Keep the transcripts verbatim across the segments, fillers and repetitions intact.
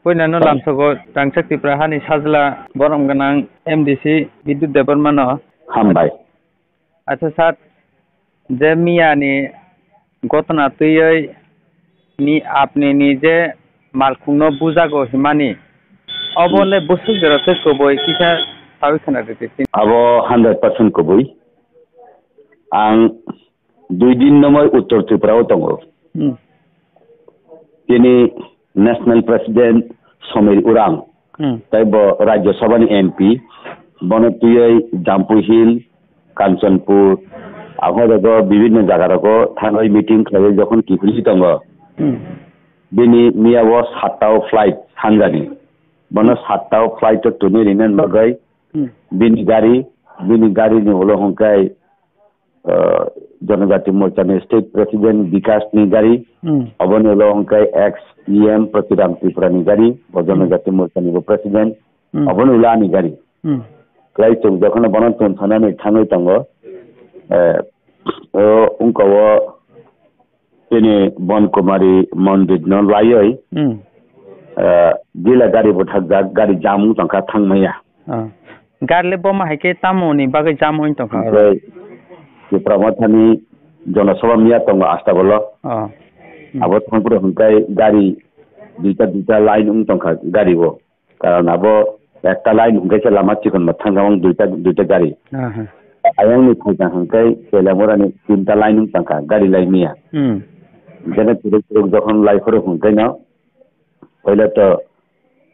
Puila no lamsogo Rangchak Tripura hani sajla borom gwnang M D C Bidyut Debbarma no. Hambai. Acha sir, je miya ni gotona twiwi ni apni ni je malkhung no bujago himani, obo le busuk jora tei kubui kisa sawi khna rwdi. Abo hundred percent kubui. Ang dui din nomoi Uttor Tripura o tongo. Hmm. Tini National President Somir Urang, hmm, tei bo Rajya Sabha ni M P, bono twiwi Jampui Hill, Kanchanpur, aphai rogo bibinno jaga rogo thangwi meeting khlaiwi jokhon kiphilwi tongo. Hmm. Bini miya o satta o flight sanjani. Bono, hmm, satta o flight o twnwi rina bagwi, hmm, bini gari, bini gari ni ulo hwnkhe ah, Janajati Morcha ni State President Bikash ni gari, hmm, oboni ulo hwnkhe ex E M Pratiram Tripura ni gari, bo, hmm, Janajati Morcha ni bo President, hmm, oboni ulo ani gari. Hmm. Khlai chwng jokhon bono tun sanani thangwi tongo, eh, o wngka o Tini Bon Kumari mondir no laiwi, hmm, eh, jila gari bwthakjak, gari jam wng tongkha thangmaya. Ah. Gari le boma hai khe tamo ni bagwi jam wng tongkha oro? Tei Tipra Mothani Jana Sabha miya tongo Astabolo. Ah. Hmm. Abo thangphuru hwnkhe gari duita duita line wng tongkha gari o. Karon abo ekta line hwnkhe se lama chikon bo thangkha wng duita, duita gari. Aha. Ayang ni phaikha hwnkhe Teliamura ni tinta line wng tongkha gari lai miya. Hmm. Jene turuk turuk jokhon lai phuru hwnkhe no, poila to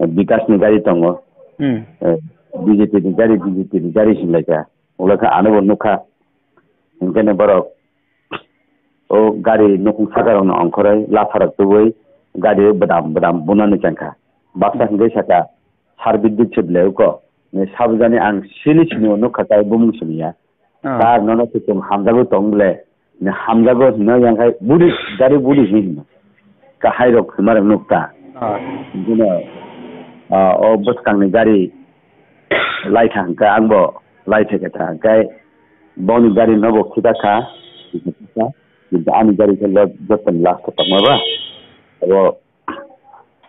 Bikash ni gari tongo. Hmm. Eh, B J P ni gari, B J P ni gari hinlaikha. Ulakha ano bo nukha. Hwnkhe no borok o gari nukhung saka rokno ongkhorwi latharok tubui gari o bwdam bwdam bunani chengkha. Baksa hwnkhe saka, "Sir Bidyut se belai uko, ni sabjani ang sini sini o nukha, tai bumung sini ya. Ah. Sir, nono se chwng hamjagwi tong ble, ni hamjago hino yang khai budi, gari budi hin hino." Kahai rok hima rok nukta. Ah. Bino, ah, o bwskang ni gari lai thang kha, ang bo lai thai kha ta, hwnkhe boni gari no bo khita kha, kintu ani gari khe lo joto ni last o tongma ba, abo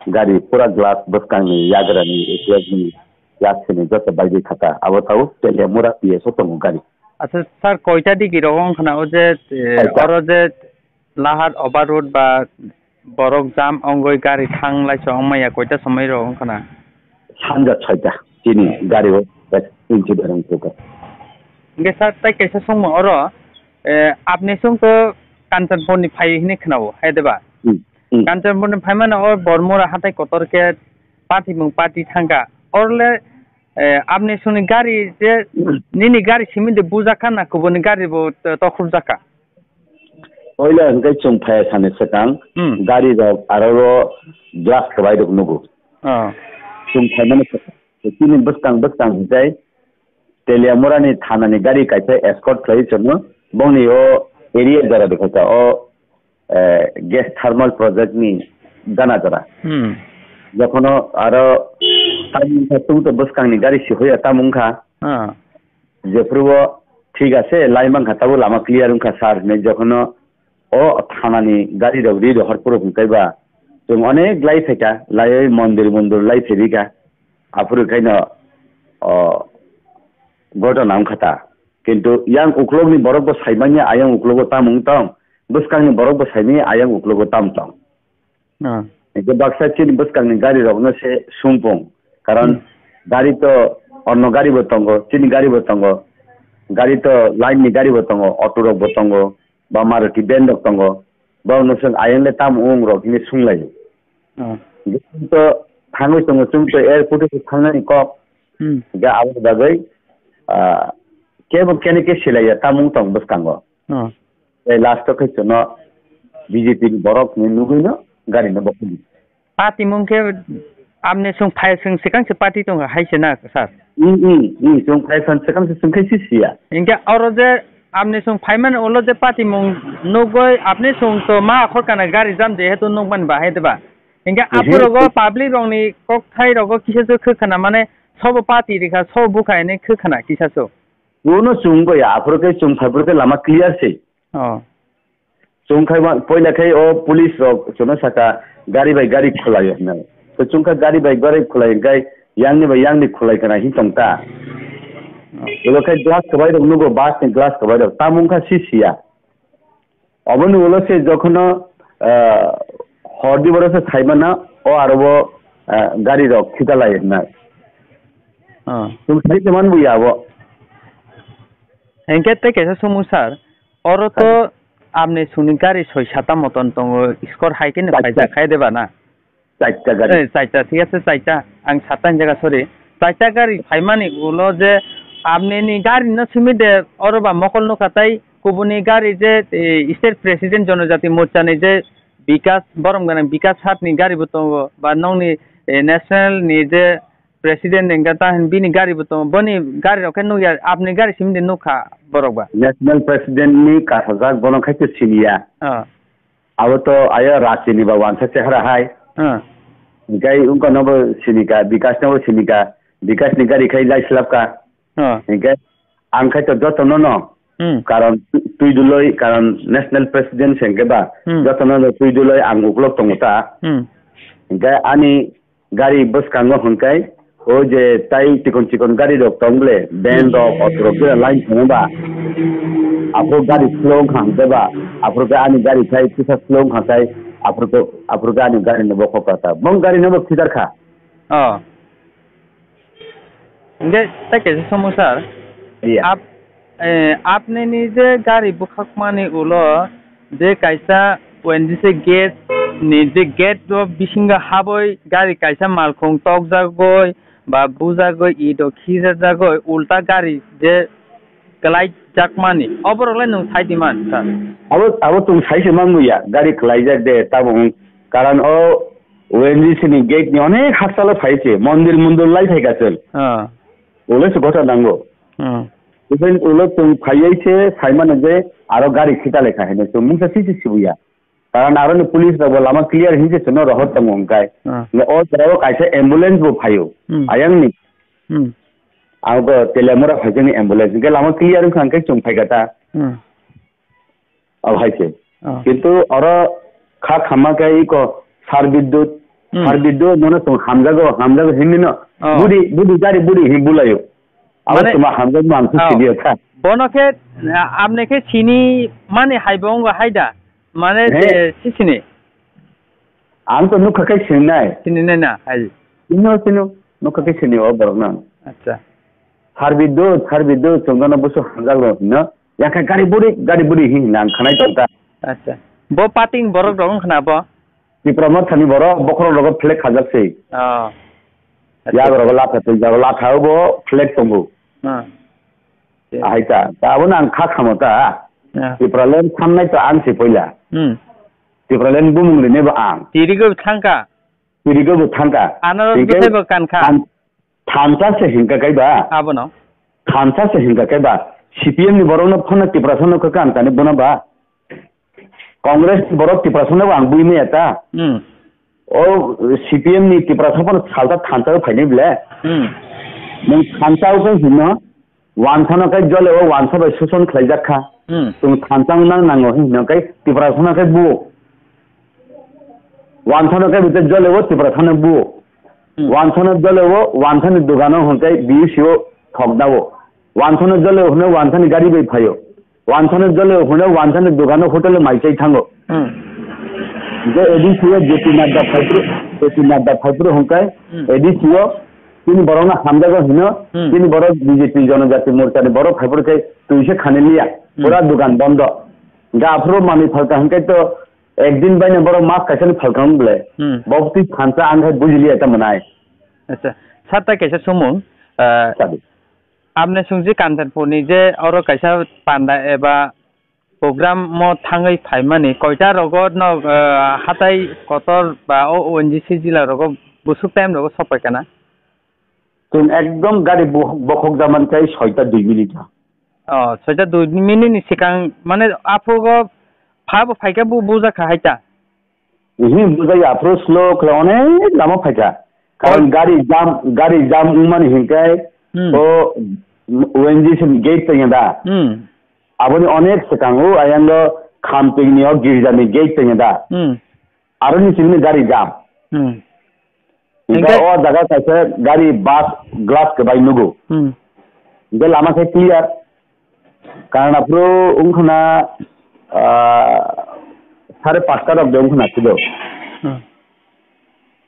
gari pura glass bwskang ni yagra ni, A T S ni, yaksi ni joto bai di kha ta, abo tau Teliamura P S o tongo gari. Acha sir, koita digi rok wng khna o je, eh, koita. Oro je Lahar overload ba borok jam wngwi gari thang lai chong maya koita somoi rok wng khna? Sanja soita chini gari o incident wng kha. Hingke sir, tai kaisa songmo oro, eh, apni song to Kanchanpur ni phai hini khna o, hai de ba? Hmm, hmm. Kanchanpur ni phai mano o Bormura hatai kotor ke party mung party thangka. Orle, eh, apni song ni gari je, hmm, nini gari simi de bujak kha na kubuni gari bo to-, tokhuk jak kha? Oila hwnkhe chwng phai sani swkang, hmm, gari rok aro o glass kwbai rok nugo. Oh. Chwng phaimani swkang, chini bwskang bwskang hwnkhe Teliamura ni thana ni gari kaisa escort khlai chwngno bongni o area jora de khaika o, eh, gas thermal project ni gana jora. Hmm. Jokhono aro tamung kha chwng to bwskang ni gari si hoya tamung kha. Ah. Jephuru o thik ase, lai mankha, tabo lama clear wngkha sir hinwi, jokhono o thanani gari rok ri rohor phuru hwnkhe ba chwng onek lai phaikha, laiwi mondir mondir lai phairikha, aphuru khaino o gotona wngkha ta. Kintu yang uklokni borok bo saimanya ayang uklogo tamo wng tong, bwskangni borok bo saimanya ayang uklogo tamo tong. Ah. Hingke baksa chini bwskangni gari rokno se sumpung. Karon, hmm, gari to onno gari bo tongo, chini gari bo tongo. Gari to line ni gari bo tongo, auto rok bo tongo, ba Maruti van rok tongo. Ba no song ayang le tam ung rok hini sunglaio. Ah. Hingke to thangwi tongo chwng to airport o thangnani kok. Hmm. Hingke aboni bagwi, ah, kebo kene ke silaiya tamung tong bwskango. Ah. Tei last o khe chwngno B J P ni borok hinwi nugwino gari no bo phunukgo. Patimung khe amni chwng phai chwng swkang se party tongkha hai se na sir? Hmm, hmm, hmm, chwng phai phan swkang se chwng khai se siya. Hinkhe oro je amni chwng phaimani ulo je patimung nugwi apni chwng to ma akhor kana gari jam jehetu nukmani bahai de ba. Hinkhe ehe, aphuru go public rokni kokthai rogo kisa se khwkhana mane sobo party rikha sobo bukha hinwi khwkhana kisa se. Kuno chwng bo ya, aphuru khe chwng phai phuru khe lama clear se. Oh. Chwng khai ma, poila khai o police rok chwngno saka gari bai gari khwlaio hinwi. Kwchwng kha gari bai gari khulai hwnkhe yangni bai yangni khulai khna hin tong ta. Ebo khe glass kwbai rok nugo, bus ni glass kwbai rok. Tamo wngkha si siya. Oboni ulo se jokhono, ah, hor di boro se saimano, o aro bo, ah, gari rok khita lai na. Ah. Chwng sai se man buya abo. Hwnkhe tei kaisa sumung sir, oro to Sir. Amni suni gari soi sata moton tongo, score hai khe no Sir, kaisa sir. Khai de ba na? Chaita gari. Eh, chaita, thik ase, chaita. Ang satta hinjak, sorry. Chaita gari phaimani ulo je apni ni gari no simi de, oro ba mokol nukha tai kubuni gari je, eh, state president Jonojati Morcha ni je Bikas, borom gwnang Bikas Hat ni gari bo tongo, ba nokni, eh, national ni je president ni gata hin bini gari bo tongo, boni gari rok khe nukya, apni gari simi de nukha borok ba? National president ni kasajak bono khai to siniya. Ah. Abo to ayo Rachini ba wansa chehara hai. Ah. Hinkhe wngkha no bo sinika, Bikas no bo sinika, Bikas ni gari khai lai slap kha. Ah. Hinkhe ang khai to joto no no. Hmm. Karon tu-, twi duloi, karon national president se hinkhe ba, Hmm. joto no no twi duloi ang uklok tongo ta. Hmm. Hinkhe ani gari bwskango hwnkhai, o je tai chikon chikon gari rok tong ble, van Hmm. rok, auto rok jera line thangwi ba, aphuru gari slow wngkha hwnkhe ba, aphuru khe ani gari khai kisa slow wngkha khai, aphuru khe, aphuru khe ani gari no bokhok kha ta. Bong gari no bo khitar kha. Oh. Hwnkhe tei kaisa somo sir. Iya. Ap-, eh, apni ni je gari bwkhakmani ulo je kaisa O N G C gate ni je gate o bisingo habwi gari kaisa malkhung tokjagwi ba bujagwi ito khijajagwi ulta gari je kwlaijakmani oborok le nwng sai di man sir? Abo, abo chwng sai se manliya, gari kwlaijak de tabuk, karon o O N G C ni gate ni onek hakchalo phai se, mondir mondir lai phai kha chwng. Ah. Ulo se gota nango. Hmm. Even ulo chwng phaiwi se sai mano je aro gari khita lekha hino chwng mungsa sisi sibuya. Karon aro ni police rok bo lama clear hinwi se chwngno rohor tongo hwnkhai. Hmm. Nga o jora o kaisa ambulance bo phaio. Hmm. Ayang ni. Hmm. Ang bo Telemura phaikhe ni ambulance. Hwnkhe lama clear wngkha hwnkhe chwng phaikha ta. Hmm. Abo hai se. Oh. Kintu oro kha khamma khe iko sar bidyut, Hmm. sar bidyut nono chwng hamjago, hamjago hinwi no. Oh. Budi, budi gari budi hi bulayo. Abo Mane, tuma hamjak man khe oh. Sidi kha. Bono khe, ah, amne khe sini mani hai bo wngwa hai da? Mane, He. Eh, si sini? Ang to nukha khe sinai. Sini nai na, hai. Sino, sino. Nukha khe sini o borok nang. Acha. Sar bidyut, sar bidyut, chwng gana busu hamjak lo hino. Yang khe gari buri, gari buri hi hinna ang khanai tong ta. Acha. Bo pating borok rok wng khna bo? Tipra Motha ni borok, bokhorok rogo flag khajak se. Oh. Acha. Yak rogo latha twi jago, latha o bo flag tongo. Ah. Ahai ta. Ta abo no ang kha khamo ta. Ah. Tipra land thangnai to ang se poila. Hmm. Tipra land bumung rinai bo ang. Tirigo thangka. Tirigo bo thangka. Anarok Hinkhe bwthai bo kankha. Than-, thansa se hinka kai ba. Abono. Thansa se hinka kai ba. C P M ni borok no phano Tiprasa no kha kan tani bona ba. Congress ni borok Tiprasa no ang bui maya ta. Hmm. O C P M ni Tiprasa phano salta thansa o phainai ble. Hmm. Nung thansa o khe hino. Wansa no khe jole o wansa bai suson khlaijak kha. Hmm. Chwng thansa wng nang nango hino khe Tiprasa no khe buo. Wansa no khe bite jole o Tiprasa no buo. Hmm. Wansa no jole o wansa ni dogano hwn khe B U C o thok dao. Wansa no jole o hwno wansa ni gari bai phaio. Wansa no jole o hwno wansa ni dogano hotel o mai chai thango. Hmm. Je A D C o J P Nadda phaipru, J P Nadda phaipru hwn khe Hmm. A D C o Chini borok no hamjago hino, Hmm. chini borok B J P Jonojati Morcha ni borok phaiphuru khe twi se khani liya, Hmm. pura dukan bondo. Ga aphuru manwi phalka hwnkhe to ekdin baino borok mas kaisa ni phalka wng ble. Hmm. Bo twi thansa ang khai buji liya ta mwnai. Acha, sir, tai kaisa sumung, ah, Sadi. Amne sungji Kanchanpur ni je oro kaisa panda eba program o thangwi phaimani koita rogo no, ah, hatai kotor ba o O N G C jila rogo busuk time rogo sok pai kana? Chwng ekdom gari bo-, bokhok jaman kai soita dui minute o. Oh, soita dui minute ni sikang mane aphugo pha bo phaikhe bo bujak kha hai ta. Ehe, bujai aphuru slow khlai onek lama phaikha. Karon Oh. gari jam, gari jam wngmani hinkhai Hmm. o O N G C ni gate tongya da. Hmm. Aboni onek swkango ayang o Khamping ni o girja ni gate tongya da. Hmm. Aroni simi gari jam. Hmm. Hingke Hingke o jaga kaisa gari bus glass kwbai nugo. Hmm. Hingke lama khe clear. Karnaphuru wngkhana, ah, sare pasta rok de wngkhana sido. Hmm.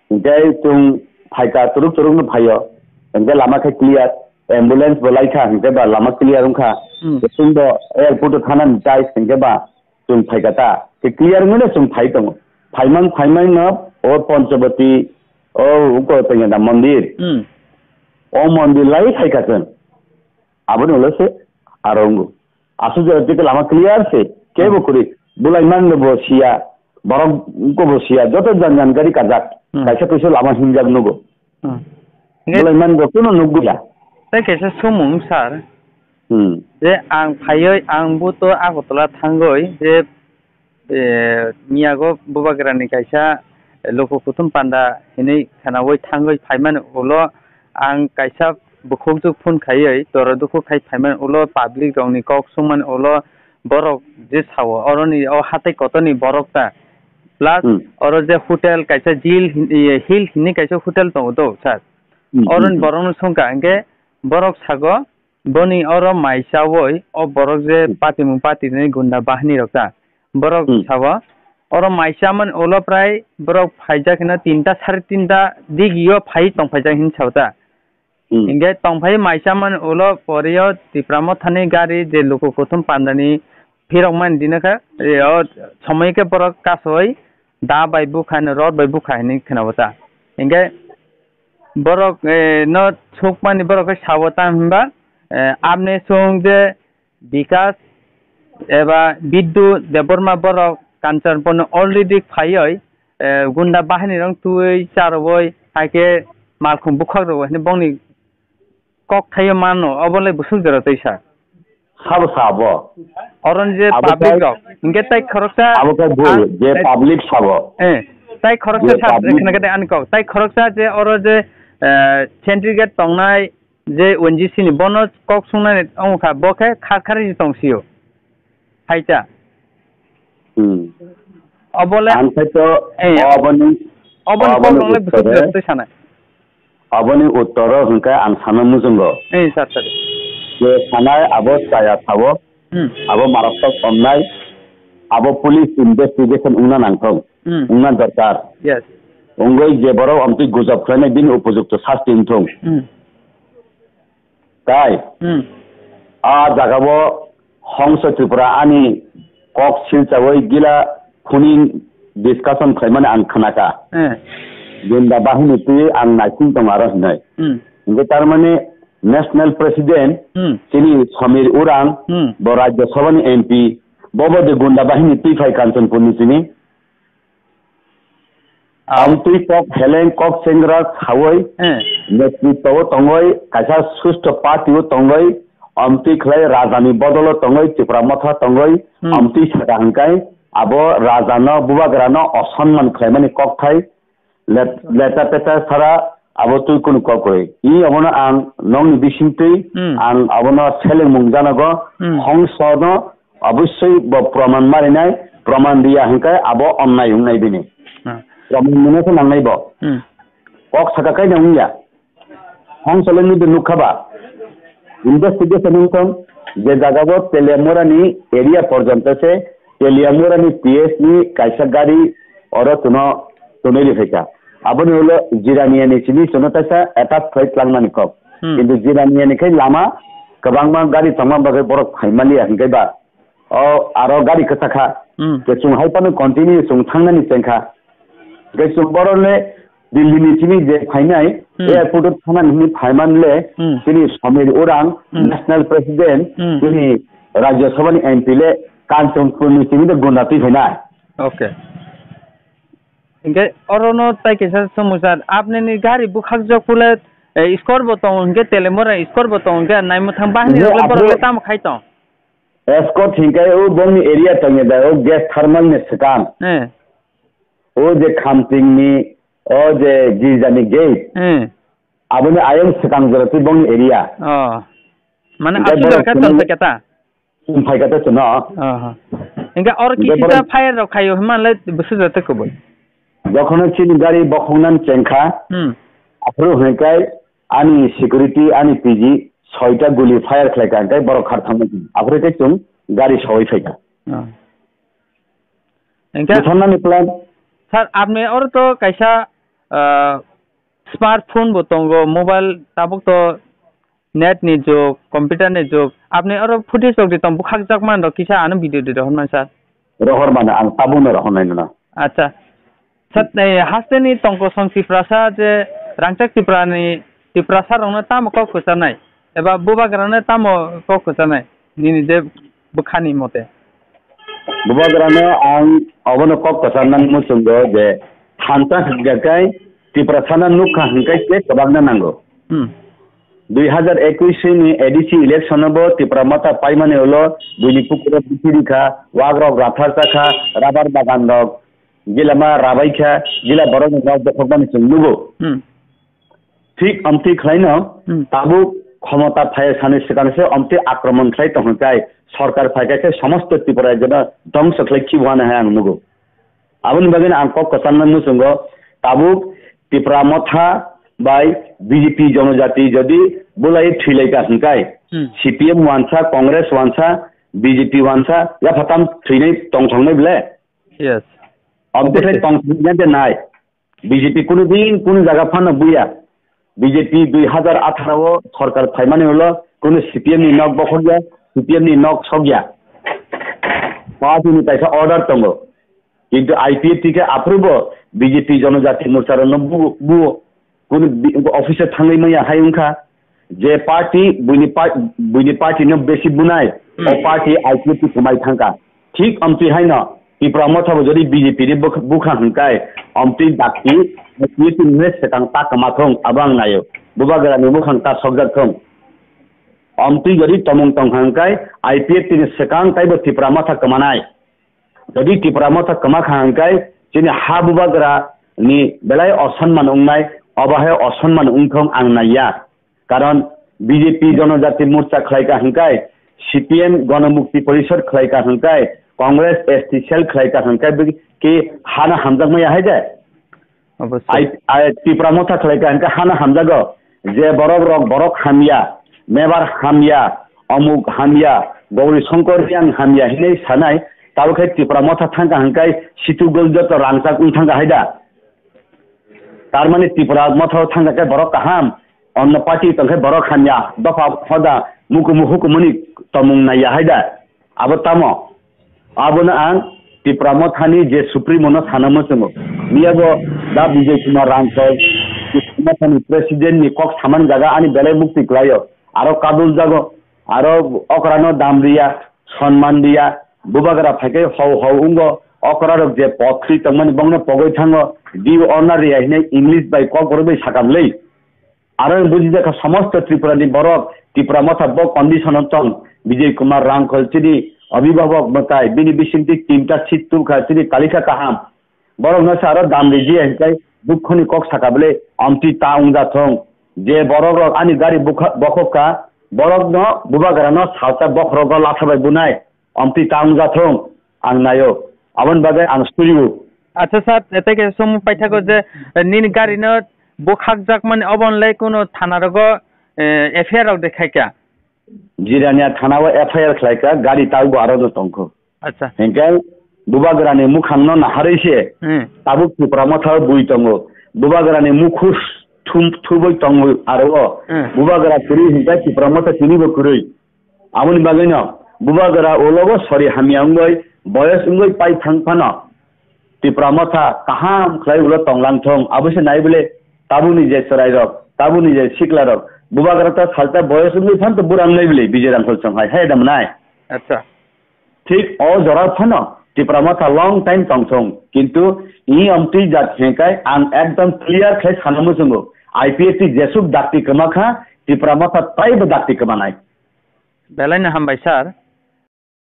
Hingke chwng phaikha turuk turuk no phaio. Hingke lama khe clear. Ambulance bo laikha hingke ba lama clear wngkha. Hmm. Chwng bo airport o thanani chai hingke ba chwng phaikha ta. Khe clear wngmano chwng phai tongo. Phaiman, phaiman no o Panchabati, o uko tongya da mondir. Hmm. O mondir lai phaikha chwng. Aboni ulo se aro wngo. Aswk jora tei lama clear se. Kebo Hmm. kwrwi. Bulai man bo siya. Borok ko bo siya. Joto jan jan gari kajak. Hmm. Kaisa kaisa lama hinjak nugo. Hmm. Nge- Bulai man bo kuno nukgo ya. Tei kaisa sumung, sir. Hmm. Je ang phaioi, ang buto Agartala thangoi, je, eh, miyago Bubagrani kaisa, eh, luku kuthum panda hinui khwnaui thangoi phaimani ulo ang kaisa bukhukjwk phone khaioi, toro dukhu khai phaimani ulo public rokni kok sungmani ulo borok je sao, oroni o hatai kotorni borok ta. Plus Hmm. oro je hotel kaisa Jil hin-, iye, Hill hinui kaisa hotel tongo do, sir. Hmm, Oroni hmm, hmm. borokno songkha, hingke borok sago, boni oro mai chaui, o borok je Hmm. patimung patinai gunda bahini rok ta. Borok Hmm. sao, oro mai chamani ulo prai borok phaijak hino tinta, sare tinta digio phai tongphaijak hin sao ta. Hmm. Hingke tongphai mai chamani ulo porio Tipra Mothani gari je luku kuthum pandani phirok mani dino khe, e, o somoi khe borok kasoi da bai bukha hino, rod bai bukha hinui khwnao ta. Hingke borok, e, no sukmani borok khe sao ta hinba, e, amne song je Bikas eba Biddu Debbarma borok Kanchanpurno already phaioi, e, gunda bahini rok twi charwoi, hai khe malkhung bukhak rwoi hinui bongni kok thaio mano, obo le busuk jora tei sa. Sabo sa abo. Oron je Abo public tai rok, hingke tai khoroksa Abo khe bul, a-, je tai public sabo. Eh, tai khoroksa Je sa, public khna khe ani kok. Tai khoroksa je oro je, eh, sentry gate tongnai, je O N G C ni bono kok sungnani ongkha, bo khe khar khar je tong sio. Hai cha. Hmm. Obo le Ang khe to Eh. oboni, Obo ni kok oboni nang le busuk uttore jora tei sanai. Aboni uttoro hwnkhe ang sana muchungo. Eh, sir, sir. Je sanai abo chaya sabo, Hmm. abo maroktok omnai, abo police investigation wngna nangthok, Hmm. wngna dorkar. Yes. Wngwi je borok omtwi gujab khlainai bini upojukto sasti wngthok. Hmm. Tai Hmm. a jagao Hongso Tripura ani kok silchaui gila phuning discussion khlaimani ang khnakha. Eh. Gunda bahini twi ang naising tongo aro hinwi. Hmm. Hingke tarmani national president Hmm. chini Samir Urang Hmm. bo Rajya Sabha ni M P bobo de gunda bahini twi phai Kanchanpur ni chini. Amtwi kok heleng kok chengra sawi Eh. netritwo tongwi kaisa susto party o tongwi amtwi khlai raja ni bodol o tongwi Tipra Motha tongwi Hmm. amtwi saka hwnkhe abo raja no bubagra no osonman khlaimani kokthai let-, leta peta sara abo twi kunu kok kwrwi. I abono ang nokni bisingtwi Hmm. ang abono selengmung janogo Hmm. hongso no Obosoi bo proman marinai, proman riya hwnkhe abo onnai wngnai bini. Hmm. Proman mano khe nangnai bo. Hmm. Kok saka kaino wngya. Hongsoleni de nukha ba. Investigation wngthong je jaga bo Teliamura ni area porjonto se Teliamura ni P S ni kaisa gari oro tuno tunui riphaikha. Aboni ulo Jirania ni simi chuno taisa attack khlai tlangmani kok. Hmm. Kintu Jirania ni khai lama kwbangma gari tongma bagwi borok phaimaliya hwnkhe ba. O aro gari kwchakha. Hmm. Je chwng hai phano continue chwng thangnani chengkha. Je chwng borok le Delhi ni simi je phainai, Hmm. airport o thangnani hwnwi phaiman le, Hmm. chini Samir Urang, Hmm. national president, Hmm. chini Rajya Sabha ni M P le Kanchanpur ni simi de gunda twi phainai. Okay. Hingke oro no tai kaisa somosa, apni ni gari bukhak jok pule, eh, score bo tongo hingke Teliamura score bo tongo hingke naimwthang bahini Hingke rok le borok le apni tamo khai tong? Escort hingke o bongni area tongya da o gas thermal ni swkang. Eh. O je Khamting ni, o je girja ni gate. Eh. Aboni ayang swkang jora twi bongni area. Oh. Mane Hingke aswk borok jora khe chwng tong khe ta? Chwng phai kha tei chwngno. Aha. Hingke oro Hingke kisisa borok fire rok khaio hwnma le bwswk jora tei kubui. Jokhon chini gari bokhoknani chengkha, Hmm. Aphuru hwnkhai ani security, ani P G soita guli fire khlaikha, hwnkhe borok khar thangma. Aphuru khe chwng gari soi phaikha. Ah. Hwnkhe butharnani plan. Sir, apni oro to kaisa, ah, smartphone bo tongo, mobile tabuk to net ni jug, computer ni jug. Apni oro footage rok di tong, bukhak jak man rok kisa ano video di rohor man sir. Rohor mano ang tabuk no rohor nai nono. Acha. Sir, eh, haste ni tongkosong Tiprasa je rangchak Tipra ni Tiprasa rok no tamo kok kwchanai? Eba bubagra no tamo kok kwchanai? Nini je bwkhani mote. Bubagrano ang obono kok kwcharnani muchungo je thansa hwnkhe Tiprasano nukha hwnkhe se kwbangna nango. Hmm. Dui hazar ekwis ni A D C election o bo Tipra Motha paimani ulo buini pukuro bithi rikha, wagrok rathar chakha, rabar bagan rok gilama rabaikha, gila borok rok bokhokmani chwng nugo. Hmm. Thik amtwi khlaino, hmm, tabuk khomota phai sani swkang se amtwi akromon khlai tongkha kai, sorkar phai kai khe somosto Tripura rajyono dongso khlai khibo hwnwi hai ang nugo. Aboni bagwi ang kok kwcharna muchungo, tabuk Tipra Motha bai B J P jonojati jodi bulai thwilaika hwnkhai, hmm, C P M wansa, Congress wansa, B J P wansa, yaphatam thwinai tongthoknai ble? Yes. Obviously. Obviously tongthoknai de nai. B J P kunu din kunu jaga phano buya. B J P dui hazar atharo o sorkar phaimani ulo kunu C P M ni nok bokhokya, C P M ni nok sokya. Party ni kaisa order tongo. Kintu I P F T khe aphuru bo B J P Jonojati Morcha rokno bu-, buo. Kunu bi-, office o thangwi manya hai wngkha. Je party buini pa-, buini party no besi bunai, o, hmm, party I P F T kwmai thangkha. Thik amtwi haino Tipra Motha bo jodi B J P ni bwkha, bwkha hwnkhai, amtwi dakti, amtwi tini hwnwi swkang ta kwma thung, abo ang naio. Bubagra ni mukhang ta sokjak thung. Amtwi jodi tomung tongkha hwnkhai, I P F T ni swkang taibo Tipra Motha kwmanai. Jodi Tipra Motha kwma kha hwnkhai, chini ha bubagra ni belai osonman wngnai, obo hai osonman wngthung ang naiya. Karon B J P Jonojati Morcha khlai kha hwnkhai, C P M Gonomukti Porishod khlai kha hwnkhai, Congress S T cell khlai kha hwnkhai, bw-, ki hana hamjak maya hai de? Obosoi. Ai, ai, Tipra Motha khlai kha hwnkhai hana hamjago. Je borok rok borok hamya, mebar hamya, omuk hamya, Gauri Shankar Reang hamya hinwi sanai, tabuk khe Tipra Motha thang kha hwnkhai situ gol joto rangchak wng thang kha hai da? Tar mani Tipra Motha o thang kha khe borok kaham, onno party tong khe borok hamya, dopha hoda, mukumu hukumuni tomung naiya hai da? Abo tamo? Abono ang Tipra Mothani je Supremo no sana muchungo. Miya bo da Bijay Kumar Rangkhol, Tipra Mothani President ni kok saman jaga ani belai mukti klaio. Aro kadul jago, aro okrano dam riya, sonman riya, bubagra phaikai hau hau ungo, okra rok je pot twi tongmani bongno pogoi thango, di orna riya hinai English bai kok borok bai sakam lei. Aro ang buji jakha somosto Tripura ni borok, Tipra Motha bo condition o tong, Bijay Kumar Rangkhol chini abhibhabok mwtai, bini bisingtwi tinta seat tubkha chini kalisa kaham. Borok no sa aro dam riji hingkai dukho ni kok saka bwle amtwi ta wngja thung. Je borok rok ani gari bukha-, bokhok kha, borok no bubagra no salsa bokhorok o latha bai bunai, amtwi ta wngja thung, ang naio. Aboni bagwi ang suriu. Acha sir, tei kaisa song paithago je, eh, nini gari no bukhakjakmani obo le kuno thana rogo, eh, F I R rok de khaikha? Jirania thana o F I R khlaikha, gari taubo aro no tongkho. Acha. Hinkhe bubagrani mukhang no naharwi se, hmm, tabuk Tipra Motha o bui tongo. Bubagrani mukhu thum-, thubui tongo aro o. Hmm. Bubagra kwrwi hinkhe Tipra Motha tinibo kwrwi. Aboni bagwino bubagra ulogo sori hamya wngwi boyos wngwi pai thang phano Tipra Motha kaham khlai ulo tonglang thung, abo se nai bole tabukni je chwrairok, tabukni je siklarok, bubagra ta salta boyos wngwi phan to bura wngnai bole Bijay Rangkhol chong hai, hai da mwnai? Acha. Thik o jora phano Tipra Motha long time tong thung, kintu i amtwi jat hingkai ang ekdom clear khlai sana muchungo, I P F T jesuk dakti kwma kha, Tipra Motha taibo dakti kwmanai. Belai no hambai sir.